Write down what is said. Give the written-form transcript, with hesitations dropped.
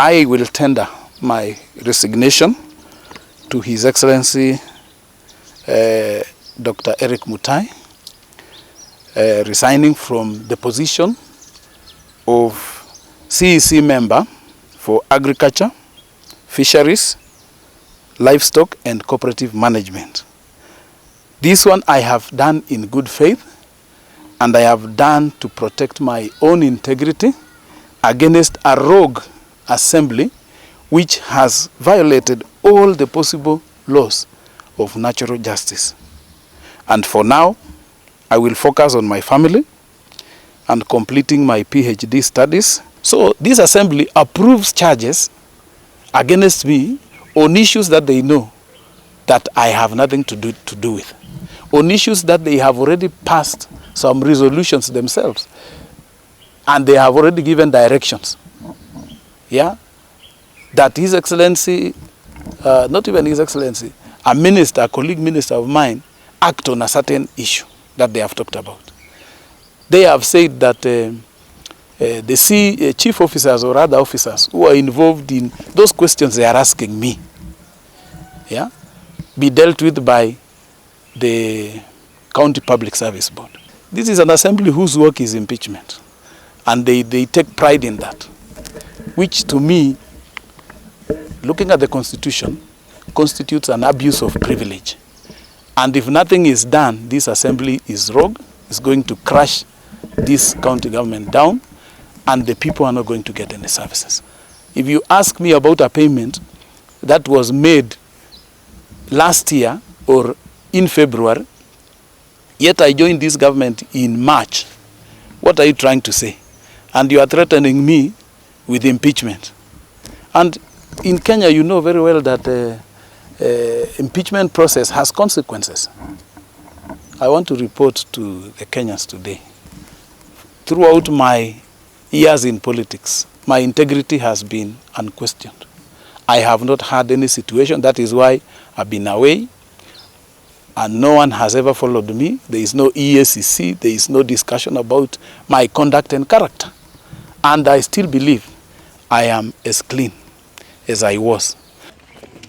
I will tender my resignation to His Excellency Dr. Eric Mutai, resigning from the position of CEC member for Agriculture, Fisheries, Livestock and Cooperative Management. This one I have done in good faith, and I have done to protect my own integrity against a rogue assembly which has violated all the possible laws of natural justice. And for now, I will focus on my family and completing my PhD studies. So this assembly approves charges against me on issues that they know that I have nothing to do with, on issues that they have already passed some resolutions themselves, and they have already given directions. Yeah, that His Excellency, not even His Excellency, a minister, a colleague minister of mine, act on a certain issue that they have talked about. They have said that the chief officers or other officers who are involved in those questions they are asking me, yeah, be dealt with by the County Public Service Board. This is an assembly whose work is impeachment, and they take pride in that, which to me, looking at the Constitution, constitutes an abuse of privilege. And if nothing is done, this assembly is rogue, is going to crash this county government down, and the people are not going to get any services. If you ask me about a payment that was made last year or in February, yet I joined this government in March, what are you trying to say? And you are threatening me with impeachment. And in Kenya, you know very well that impeachment process has consequences. I want to report to the Kenyans today. Throughout my years in politics, my integrity has been unquestioned. I have not had any situation. That is why I've been away, and no one has ever followed me. There is no EACC. There is no discussion about my conduct and character. And I still believe I am as clean as I was